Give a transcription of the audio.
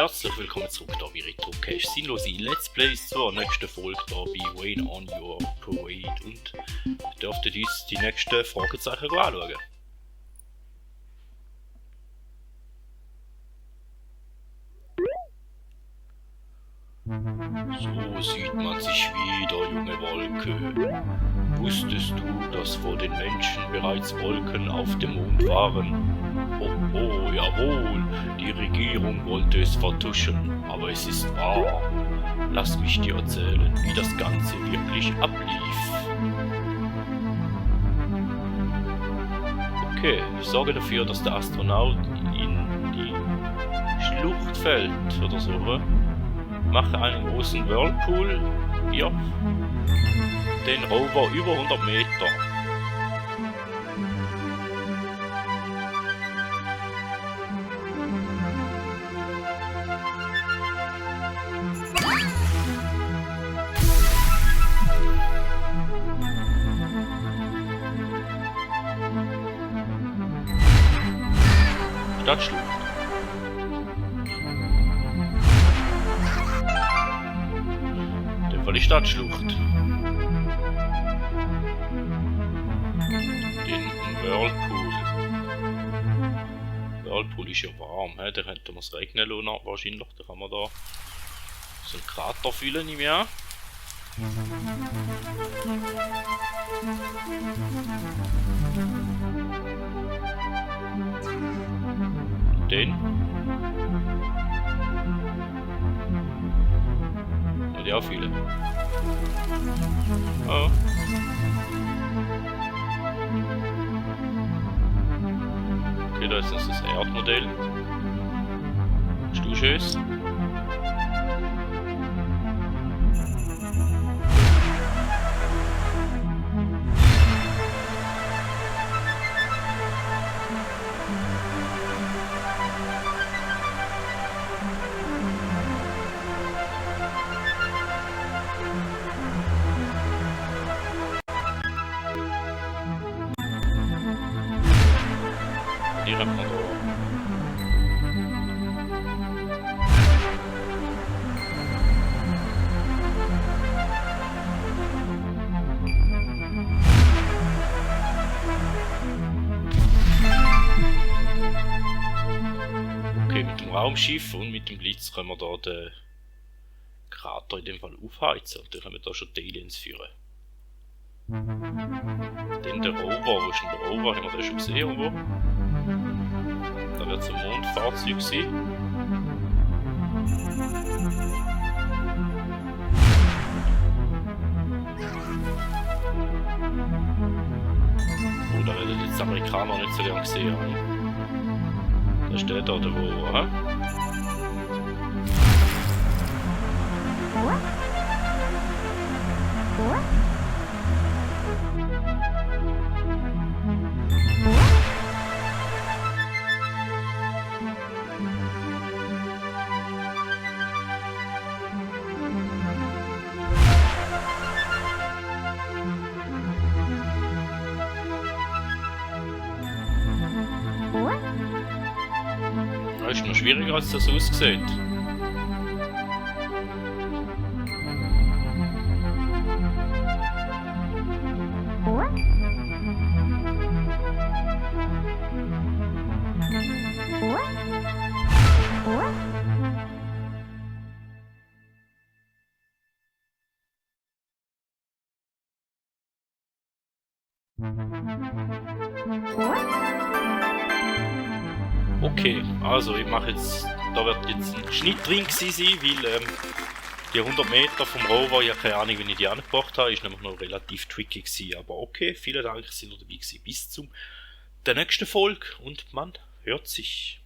Herzlich willkommen zurück da bei RetroCache. Sinnlose Let's Plays zur nächsten Folge da bei Rain on Your Parade und dürftet uns die nächsten Fragezeichen anschauen. So sieht man sich wieder, junge Wolke. Wusstest du, dass vor den Menschen bereits Wolken auf dem Mond waren? Oh, jawohl, die Regierung wollte es vertuschen, aber es ist wahr. Lass mich dir erzählen, wie das Ganze wirklich ablief. Okay, ich sorge dafür, dass der Astronaut in die Schlucht fällt oder so. Mache einen großen Whirlpool, hier, den Rover über 100 Meter. Stadtschlucht. Die Stadtschlucht. Den Whirlpool. Whirlpool ist ja warm, he? Da könnte man es regnen lassen, wahrscheinlich. Da kann man da so einen Krater füllen im Jahr. Den. Und ja, viele. Oh. Okay, da ist das Erdmodell. Stuhlschöss. Die rennt man da. Okay, mit dem Raumschiff und mit dem Blitz können wir da den Krater in dem Fall aufheizen und dann können wir da schon die Aliens führen. Dann der Rover, wo ist denn der Rover? Haben wir den schon gesehen irgendwo? Da wird so ein Mondfahrzeug sein. Oh, da werden jetzt die Amerikaner nicht so gern gesehen haben. Da steht da der Rover, hä? Das ist noch schwieriger, als das aussieht. Okay, also ich mache jetzt, da wird jetzt ein Schnitt drin sein, weil die 100 Meter vom Rover, ich habe keine Ahnung, wie ich die angebracht habe, ist nämlich noch relativ tricky gewesen, aber okay, vielen Dank, dass ihr dabei gewesen. Bis zum der nächsten Folge und man hört sich.